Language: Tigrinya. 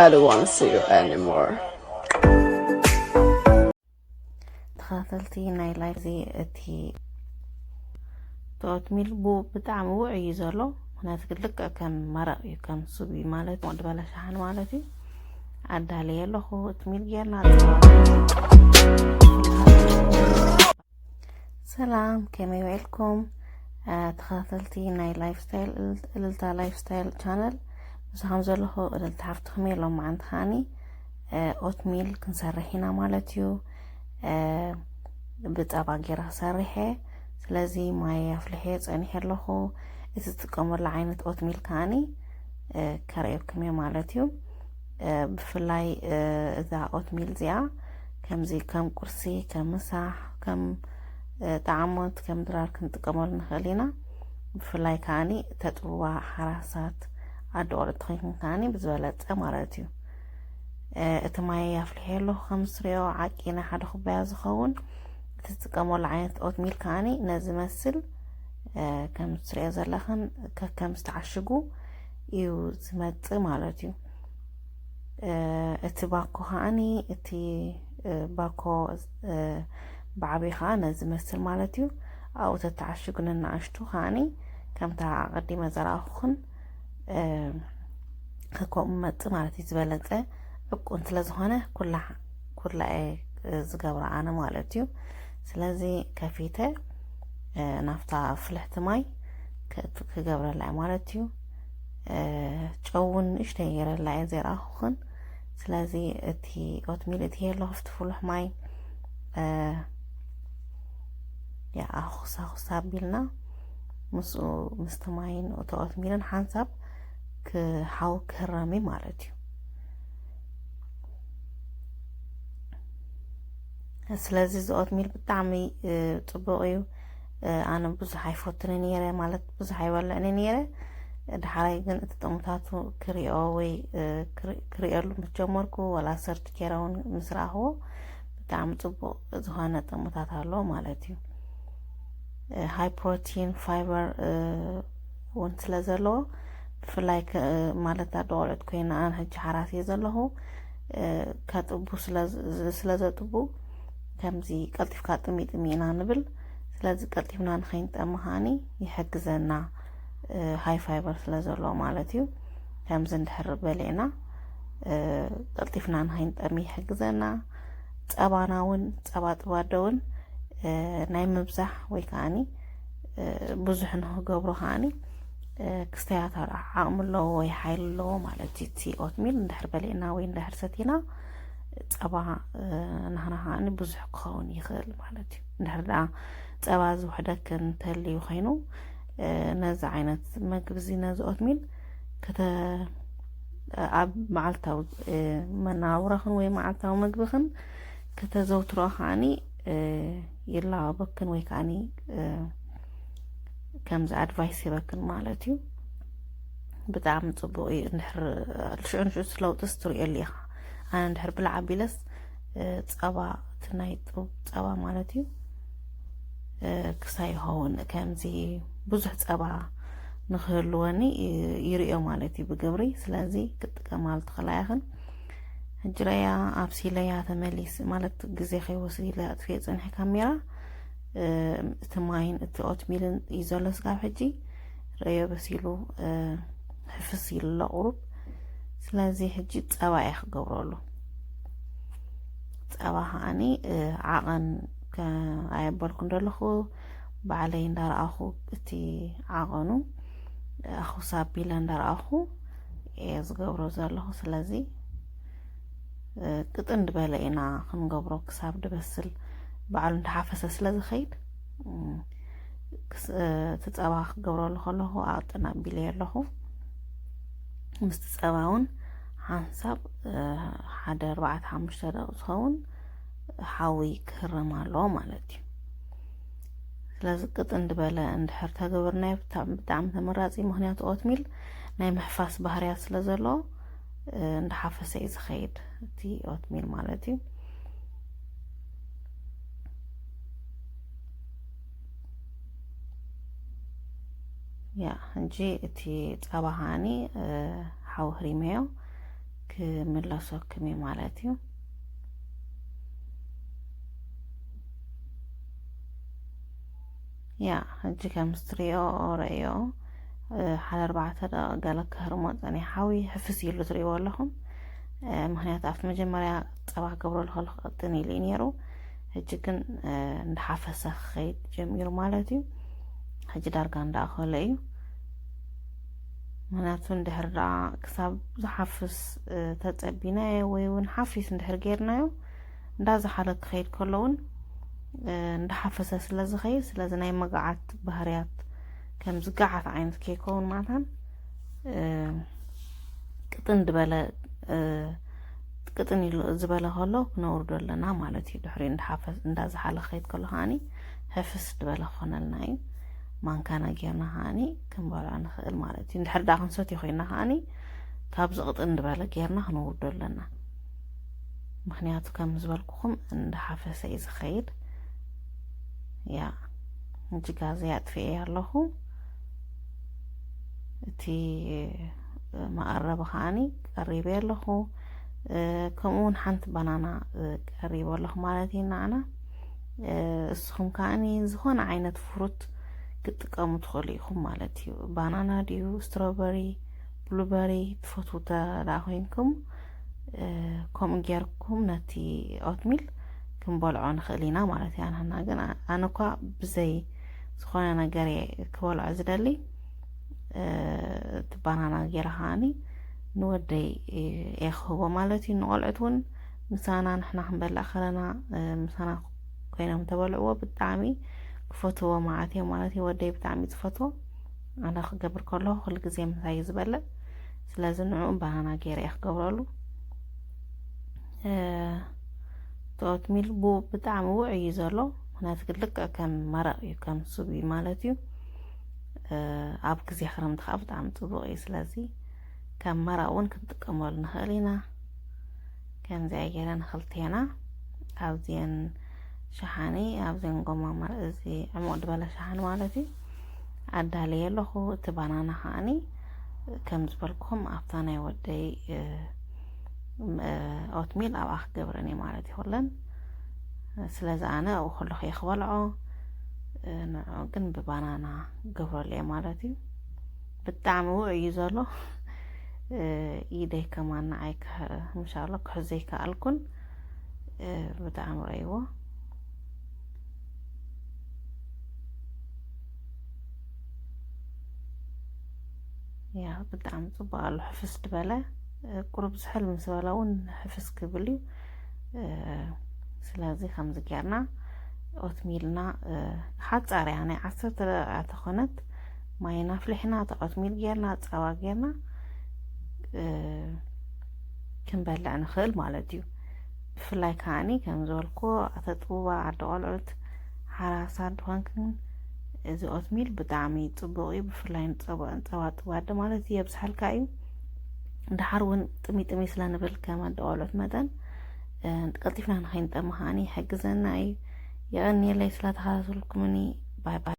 I don't want to see you anymore. ተኸታተልቲ ናይ ላይፍ እዚ እቲ ኦትሚል ቡ ብጣዕሚ ውዑይ እዩ ዘሎ። ምክንያቱ ግን ልክዕ ከም መረቕ እዩ፣ ከም ሱብ እዩ ማለት ወዲ በለ ሻሓን ማለት እዩ። ኣዳልየ ኣለኹ ኦትሚል ጌርና። ሰላም፣ ከመይ ውዒልኩም? ተኸታተልቲ ናይ ላይፍስታይል፣ እልልታ ላይፍስታይል ቻነል። ምሳኹም ዘለኹ እልልታ ሓፍትኹም እየ። ሎማዓንቲ ከዓኒ ኦትሚል ክንሰርሕ ኢና ማለት እዩ። ብፀባ ገይረ ክሰርሕ እየ። ስለዚ ማይ ኣፍልሐ ፀኒሐ ኣለኹ። እቲ ዝጥቀመሉ ዓይነት ኦትሚል ከዓኒ ከርእየኩም እየ ማለት እዩ። ብፍላይ እዛ ኦትሚል እዚኣ ከምዚ ከም ቁርሲ፣ ከም ምሳሕ፣ ከም ጣዕሞት፣ ከም ድራር ክንጥቀመሉ ንኽእል ኢና። ብፍላይ ከዓኒ ተጥብዋ ሓራሳት ኣደ ቆልዑ ተኾይንኩም ከዓኒ ብዝበለፀ ማለት እዩ። እቲ ማይ ኣፍልሐ ኣለኹ። ከም ትሪኦ ዓቂ ናይ ሓደ ኩባያ ዝኸውን እቲ ዝጥቀመሉ ዓይነት ኦትሚል ከዓኒ ነዚ መስል ከም ትሪኦ ዘለኽን ከከም ዝተዓሽጉ እዩ ዝመፅእ ማለት እዩ። እቲ ባኮ ከዓኒ እቲ ባኮ ብዓብዩ ከዓ ነዚ መስል ማለት እዩ። ኣብኡ ተተዓሽጉ ነናእሽቱ ከዓኒ ከምታ ኣቐዲመ ዘረኣኹኽን ከምኡ መፅእ ማለት እዩ። ዝበለፀ ዕቁን ስለዝኾነ ኩላ ኩላ እየ ዝገብሮ ኣነ ማለት እዩ። ስለዚ ከፊተ ናብታ ፍልሕቲ ማይ ክገብረላ እየ ማለት እዩ። ጨውን ንእሽተይ ገይረላ እየ ዘርኣኹኽን። ስለዚ እቲ ኦትሚል እቲ የሎ ክፍቲ ፍሉሕ ማይ ኣኹሳ ኹሳ ኣቢልና ምስኡ ምስቲ ማይን እቲ ኦትሚልን ሓንሳብ ክሓው ክህረም እዩ ማለት እዩ። ስለዚ እዚ ኦትሚል ብጣዕሚ ፅቡቕ እዩ። ኣነ ብዙሕ ኣይፈቱን ነይረ፣ ማለት ብዙሕ ኣይበልዕን ነይረ። ድሓራይ ግን እቲ ጥቕምታቱ ክሪኦ ወይ ክሪኦሉ ምስ ጀመርኩ፣ ዋላ ሰርች ገይረ እውን ምስ ረኣኽዎ ብጣዕሚ ፅቡቕ ዝኾነ ጥቕምታት ኣለዎ ማለት እዩ። ሃይ ፕሮቲን ፋይበር እውን ስለ ዘለዎ፣ ብፍላይ ማለት ኣደ ቆልዑት ኮይና፣ ኣነ ሕጂ ሓራስ እየ ዘለኹ። ከጥቡ ስለ ዘጥቡ ከምዚ ቀልጢፍካ ጥሚ ጥሚ ኢና ንብል። ስለዚ ቀልጢፍና ንኸይንጠሚ ከዓኒ ይሕግዘና፣ ሃይ ፋይበር ስለ ዘለዎ ማለት እዩ። ከምዚ እንድሕር በሊዕና ቀልጢፍና ንኸይንጠሚ ይሕግዘና። ፀባና እውን፣ ፀባ ጥባዶ እውን ናይ ምብዛሕ ወይ ከዓኒ ብዙሕ ንክገብሮ ከዓኒ ክስተያት ዓቕሚ ኣለዎ ወይ ሓይሊ ኣለዎ ማለት እዩ። እቲ ኦትሚል እንድሕር በሊዕና ወይ እንድሕር ሰቲና ፀባ ናህና ከዓኒ ብዙሕ ክኸውን ይኽእል ማለት እዩ። እንድሕር ደኣ ፀባ ዝውሕደክን እንተልዩ ኮይኑ ነዚ ዓይነት መግቢ እዚ ነዚ ኦትሚል ኣብ መዓልታዊ መነባብሮኽን ወይ መዓልታዊ መግብኽን ከተዘውትሮ ከዓኒ ይላባበክን ወይ ከዓኒ ከምዚ ኣድቫይስ ይበክን ማለት እዩ። ብጣዕሚ ፅቡቅ እዩ። እንድሕር ሽዑ ንሽዑ ለውጢ ስትሪእሉ ኢኻ። ኣነ እንድሕር ብላዕ ኣቢለስ ፀባ፣ እቲ ናይ ጡብ ፀባ ማለት እዩ፣ ክሳይ ይኸውን ከምዚ ብዙሕ ፀባ ንክህልወኒ ይርእዮ ማለት እዩ ብግብሪ። ስለዚ ክጥቀማሉ ትኽእላ ኢኽን። ሕጂ ረያ ኣብሲለያ ተመሊስ ማለት ግዜ ከይወስድ ኢለ ኣጥፍኤ ፅንሐ ካሜራ። እቲ ማይን እቲ ኦትሚልን እዩ ዘሎ ስጋብ ሕጂ ረዮ በሲሉ ሕፍስ ኢሉ ኣሎ ቁሩብ። ስለዚ ሕጂ ፀባ እየ ክገብረሉ። ፀባ ከዓኒ ዓቐን ኣየበልኩ እንደለኹ ባዕለይ እንዳረኣኹ እቲ ዓቐኑ ኣኹሳ ኣቢለ እንዳረኣኹ እየ ዝገብሮ ዘለኹ። ስለዚ ቅጥን ዝበለ ኢና ክንገብሮ ክሳብ ድበስል ባዕሉ እንዳሓፈሰ ስለ ዝኸይድ እቲ ፀባ ክገብረሉ ከለኹ ኣቅጥን ኣቢለ ኣለኹ። ምስቲ ፀባ እውን ሓንሳብ ሓደ ኣርባዕተ ሓሙሽተ ደቂ ዝኸውን ሓዊ ክህረም ኣለዎ ማለት እዩ። ስለዚ ቅጥን ዝበለ እንድሕር ተገበርናዮ ብጣዕሚ ተመራፂ። ምክንያቱ ኦትሚል ናይ ምሕፋስ ባህርያት ስለ ዘለዎ እንዳሓፈሰ እዩ ዝኸይድ እቲ ኦትሚል ማለት እዩ። ያ ሕጂ እቲ ፀባ ከዓኒ ሓዊ ህሪመዮ። ክምለሰኩም እዩ ማለት እዩ። ያ ሕጂ ከም ስትሪኦ ረእዮ ሓደ ኣርባዕተ ደቂቕ ገለ ክህርሞ ጸኒሓዊ ሕፍስ ኢሉ ትርእይዎ ኣለኹም። ምክንያቱ ኣብቲ መጀመርያ ጸባ ክገብረሉ ከለኹ ቅጥን ኢሉ እዩ ነይሩ። ሕጂ ግን እንዳሓፈሰ ክኸይድ ጀሚሩ ማለት እዩ። ሕጂ ዳርጋ እንዳኣኸለ እዩ። ምክንያቱ እንድሕር ደኣ ክሳብ ዝሓፍስ ተጸቢናዮ ወይ እውን ሓፊስ እንድሕር ጌርናዮ እንዳዝሓለ ክኸይድ ከሎ እውን እንዳሓፈሰ ስለ ዝኸይድ፣ ስለዚ ናይ መግዓት ባህርያት ከም ዝገዓት ዓይነት ከይከውን ማታን ቅጥን ዝበለ ቅጥን ኢሉ ዝበለ ከሎ ክነውርዶ ኣለና ማለት እዩ። ድሕሪ እንዳሓፈስ እንዳዝሓለ ክኸይድ ከሎ ከዓኒ ሕፍስ ዝበለ ክኾነልና እዩ። ማንካና ጌርና ከዓኒ ክንበልዖ ንኽእል ማለት እዩ። እንድሕር ደኣ ክንሰትዮ ኮይና ከዓኒ ካብዚ ቅጥን ዝበለ ጌርና ክንውርዶ ኣለና። ምክንያቱ ከም ዝበልኩኹም እንዳሓፈሰ እዩ ዝኸይድ። ያ ሕጂ ጋዘይ ኣጥፍኤ ኣለኹ። እቲ መቐረቢ ከዓኒ ቀሪበ ኣለኹ። ከምኡ እውን ሓንቲ ባናና ቀሪበ ኣለኹ ማለት እዩ። ንዓና እስኹም ከዓኒ ዝኾነ ዓይነት ፍሩት ክትጥቀሙ ትኽእሉ ኢኹም ማለት እዩ። ባናና ድዩ፣ ስትሮበሪ፣ ብሉበሪ ትፈትዉ ተዳ ኮይንኩም ከምኡ ጌርኩም ነቲ ኦትሚል ክንበልዖ ንኽእል ኢና ማለት እዩ። ኣንሕና ግን ኣነ እኳ ብዘይ ዝኾነ ነገር እየ ክበልዖ ዝደሊ። እቲ ባናና ጌረ ከዓኒ ንወደይ እየ ክህቦ ማለት እዩ። ንቆልዑት እውን ምሳና ንሕና ክንበልዕ ከለና ምሳና ኮይኖም ተበልዕዎ ብጣዕሚ ክፈትዎ ማለት እዮም ማለት እዩ። ወደይ ብጣዕሚ ዝፈትዎ ኣነ ክገብር ከለኹ ኩሉ ግዜ ምሳይ እዩ ዝበልዕ። ስለዚ ንዕኡ ባናና ገይረ እየ ክገብረሉ። እቲ ኦትሚል ብጣዕሚ ውዕ እዩ ዘሎ። ምክንያቱ ግን ልክዕ ከም መረቕ እዩ፣ ከም ሱብ እዩ ማለት እዩ። ኣብ ግዜ ክረምቲ ከዓ ብጣዕሚ ፅቡቕ እዩ። ስለዚ ከም መረቕ እውን ክንጥቀመሉ ንኽእል ኢና። ከምዚኣ ገይረ ንክልቴና ኣብዚአን ሸሓኒ ኣብዚአን ጎማ እዚ ዕሙቕ ዝበለ ሸሓኒ ማለት እዩ ኣዳለየ ኣለኹ። እቲ ባናና ከዓኒ ከም ዝበልኩም ኣብታ ናይ ወደይ ኦትሚል ኣብኣ ክገብረን እየ ማለት ይኹለን። ስለዚ ኣነ ኣብኡ ከለኹ እየ ክበልዖ፣ ንዑ ግን ብባናና ክገብረሉ እየ ማለት እዩ። ብጣዕሚ ውዕ እዩ ዘሎ። ኢደይ ከማን ንዓይ ምሻሎ ክሕዘ ይከኣልኩን። ብጣዕሚ ረእይዎ። ያ ብጣዕሚ ፅቡቅ ኣሎ። ሕፍስ ድበለ ቁሩብ ዝሕል ምስ በለ እውን ሕፍስ ክብል እዩ። ስለዚ ከምዚ ጌርና ኦትሚልና ሓፃር እያ፣ ናይ ዓሰርተ ደቂቃ ተኾነት ማይና ኣፍሊሕና እቲ ኦትሚል ጌርና ፃባ ጌርና ክንበልዕ ንኽእል ማለት እዩ። ብፍላይ ከዓኒ ከም ዝበልኩ ኣተጥቡባ ዓዲ ቆልዑት ሓራሳ ድኾንክን እዚ ኦትሚል ብጣዕሚ ፅቡቕ እዩ። ብፍላይ ንፀባ ጥባዲ ማለት እዩ የብዝሓልካ እዩ። ድሓር እውን ጥሚ ጥሚ ስለ ንብል ከም ኣደ ቆልዑት መጠን ቀልጢፍና ንኸይንጠሚ ከዓኒ ይሕግዘና እዩ። የቐንየለይ ስለ ተኸታተልኩምኒ። ባይ ባይ።